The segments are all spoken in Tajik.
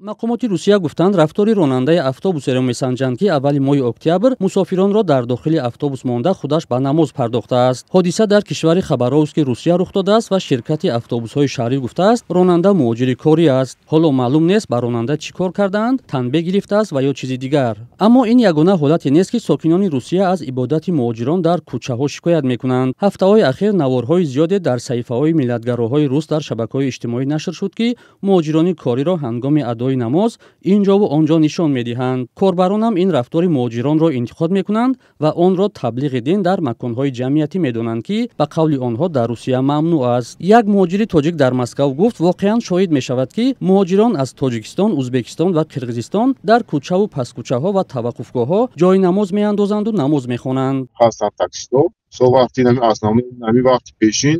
Мақомоти Русия гуфтанд, рафтори ронандаи автобусеро месанҷанд, ки аввали моҳи октябр мусофиронро дар дохили автобус монда, худаш ба намоз пардохтааст. Ҳодиса дар кишвари Хабаровски Русия рух додааст ва ширкати автобусҳои шаҳрӣ гуфтааст, ронанда муҳоҷири корӣ аст. Ҳоло маълум нест, ба ронанда чӣ кор кардаанд, танбеҳ гирифтааст ва ё чизи дигар. Аммо ин ягона ҳолате нест, ки сокинони Русия аз ибодати муҳоҷирон дар кӯчаҳо шикоят мекунанд. Ҳафтаҳои ахир наворҳои зиёде дар саҳифаҳои миллатгароҳои рус дар шабакаҳои иҷтимоӣ нашр шуд, ки муҳоҷирони кориро ҳангоми адои намоз инҷову онҷо нишон медиҳанд. Корбаронам ин рафтори муҳоҷиронро интиқод мекунанд ва онро таблиғи дин дар маконҳои ҷамъиятӣ медонанд, ки ба қавли онҳо дар Русия мамнӯъ аст. Як муҳоҷири тоҷик дар Москав гуфт, воқеан шоҳид мешавад, ки муҳоҷирон аз Тоҷикистон, Узбекистон ва Қирғизистон дар кӯчаву пасткӯчаҳо ва таваққуфгоҳҳо ҷои намоз меандозанду намоз мехонанд. Ҳастанд таксистҳо, со вақти ҳамин вақти пешин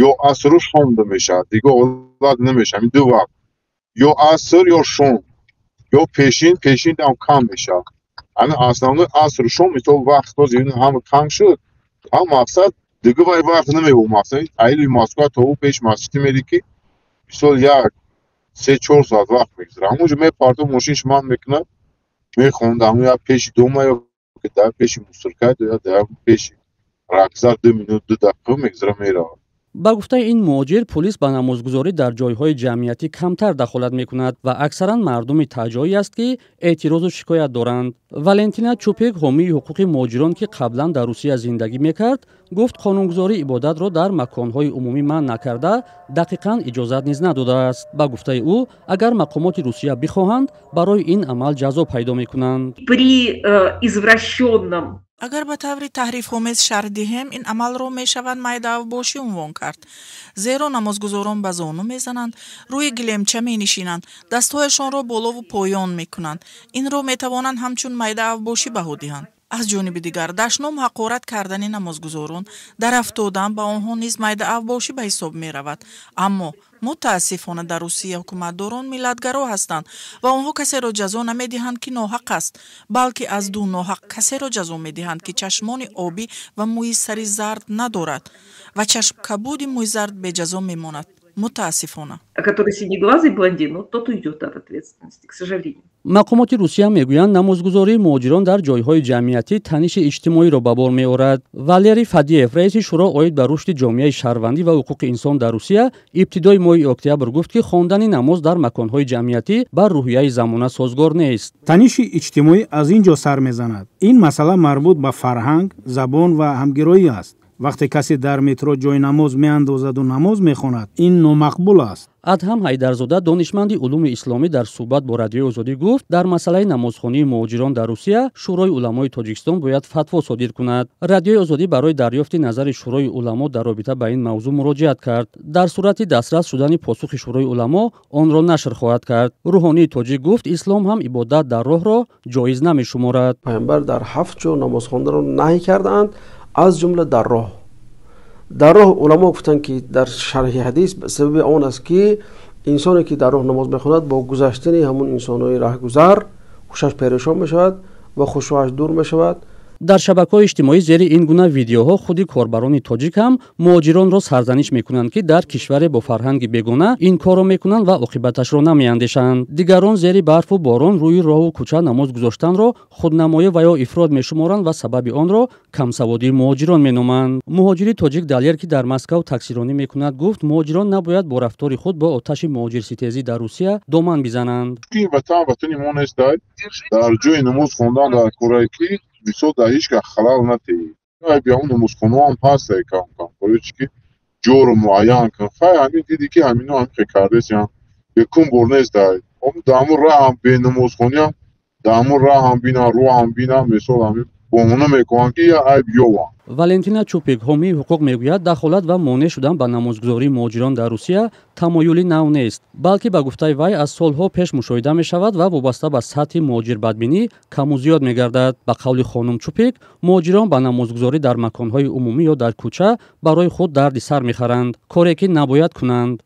ё асру шомда мешавад, дигар ҳолат намешавад. Ҳамин ду вақт, ё аср ё шом, ё пешин, пешин дам кам мешавад. Ҳамин основной асру шом, мисол, вақт ҳозир ҳама танг шуд, ҳам мақсад дига вай вақт намебуд. Мақсад айли Москва то ӯ пеш масҷид мери, ки мисол як 3-4 соат вақт мегузарад. Ҳамонҷо мепарто, мошинш ман мекунад, мехонда ҳамон як пеши дома ё дар пеши мусорка ё дар пеши ракзар 2 минут, 2 дақиқа мегузара, меравад. Ба гуфтаи ин муҳоҷир, пулис ба намозгузорӣ дар ҷойҳои ҷамъиятӣ камтар дахолат мекунад ва аксаран мардуми таҷоӣ аст, ки эътирозу шикоят доранд. Валентина Чупик, ҳомии ҳуқуқи муҳоҷирон, ки қаблан дар Русия зиндагӣ мекард, гуфт, қонунгузорӣ ибодатро дар маконҳои умумӣ манъ накарда, дақиқан иҷозат низ надодааст. Ба гуфтаи ӯ, агар мақомоти Русия бихоҳанд, барои ин амал ҷазо пайдо мекунанд. При извращенном Агар ба таври таҳрифомез шарҳ диҳем, ин амалро мешавад майдаавбошӣ унвон кард, зеро намозгузорон ба зону мезананд, рӯи гилемча менишинанд, дастҳояшонро болову поён мекунанд. Инро метавонанд ҳамчун майдаавбошӣ баҳо диҳанд. Аз ҷониби дигар, дашном ҳақорат кардани намозгузорон, дарафтодан ба онҳо низ майдаавбошӣ ба ҳисоб меравад. Аммо мутаассифона, дар Русия ҳукуматдорон миллатгаро ҳастанд ва онҳо касеро ҷазо намедиҳанд, ки ноҳақ аст, балки аз ду ноҳақ касеро ҷазо медиҳанд, ки чашмони обӣ ва мӯи сари зард надорад, ва чашмкабуди мӯи зард беҷазо мемонад, мутаассифона. Который синеглазый блондин, ну, тот уйдет от ответственности, к сожалению. Мақомоти Русия мегӯянд, намозгузории муҳоҷирон дар ҷойҳои ҷамъиятӣ таниши иҷтимоиро ба бор меорад. Валерий Фадеев, раиси шӯро оид ба рушди ҷомеаи шаҳрвандӣ ва ҳуқуқи инсон дар Русия, ибтидои моҳи октябр гуфт, ки хондани намоз дар маконҳои ҷамъиятӣ ба рӯҳияи замона созгор нест. Таниши иҷтимоӣ аз ин ҷо сар мезанад. Ин масъала марбут ба фарҳанг, забон ва ҳамгироӣ аст. Вақте касе дар метро ҷои намоз меандозаду намоз мехонад, ин номақбул аст. Адҳам Ҳайдарзода, донишманди улуми исломӣ, дар суҳбат бо Радиои Озодӣ гуфт, дар масъалаи намозхонии муҳоҷирон дар Русия Шӯрои уламои Тоҷикистон бояд фатво содир кунад. Радиои Озодӣ барои дарёфти назари Шӯрои уламо дар робита ба ин мавзӯъ муроҷиат кард. Дар сурати дастрас шудани посухи Шӯрои уламо онро нашр хоҳад кард. Рӯҳонии тоҷик гуфт, ислом ҳам ибодат дар роҳро ҷоиз намешуморад. Пайғамбар дар ҳафт ҷо намозхондаро наҳй кардаанд, аз ҷумла дар роҳ. Дар роҳ уламо гуфтанд, ки дар шарҳи ҳадис, сабаби он аст, ки инсоне, ки дар роҳ намоз мехонад, бо гузаштани ҳамун инсонҳои раҳгузар ҳушаш перешон мешавад ва хушӯаш дур мешавад. Дар шабакаҳои иҷтимоӣ зери ин гуна видеоҳо худи корбарони тоҷик ҳам муҳоҷиронро сарзаниш мекунанд, ки дар кишваре бо фарҳанги бегона ин корро мекунанд ва оқибаташро намеандешанд. Дигарон зери барфу борон рӯи роҳу кӯча намоз гузоштанро худнамоӣ ва ё ифрот мешуморанд ва сабаби онро камсаводии муҳоҷирон меноманд. Муҳоҷири тоҷик Далер, ки дар Москав таксиронӣ мекунад, гуфт, муҳоҷирон набояд бо рафтори худ бо оташи муҳоҷирситезӣ дар Русия доман бизананд. Ин ватан ватани мо нест. Дар ҷои намоз хондан дар корае, ки мисол дар ҳеҷ кас халал натеҳӣ. Биём, намозхонаҳам ҳаст кам кам, барои чи ки ҷоро муайян кун. Хай, ҳамин диди, ки ҳамино ҳамин кардесиям, якум бор нест. Дар ҳамун раҳам бенамозхониам, дар ҳамун раҳам бинам, роҳам бинам, мисол, ҳамин баҳона мекунанд, ки я айб ёванд. Валентина Чупик, ҳомии ҳуқуқ, мегӯяд, дахолат ва монеъ шудан ба намозгузории муҳоҷирон дар Русия тамоюли нав нест, балки, ба гуфтаи вай, аз солҳо пеш мушоҳида мешавад ва вобаста ба сатҳи муҳоҷирбадбинӣ каму зиёд мегардад. Ба қавли хонум Чупик, муҳоҷирон ба намозгузорӣ дар маконҳои умумӣ ё дар кӯча барои худ дарди сар мехаранд, коре ки набояд кунанд.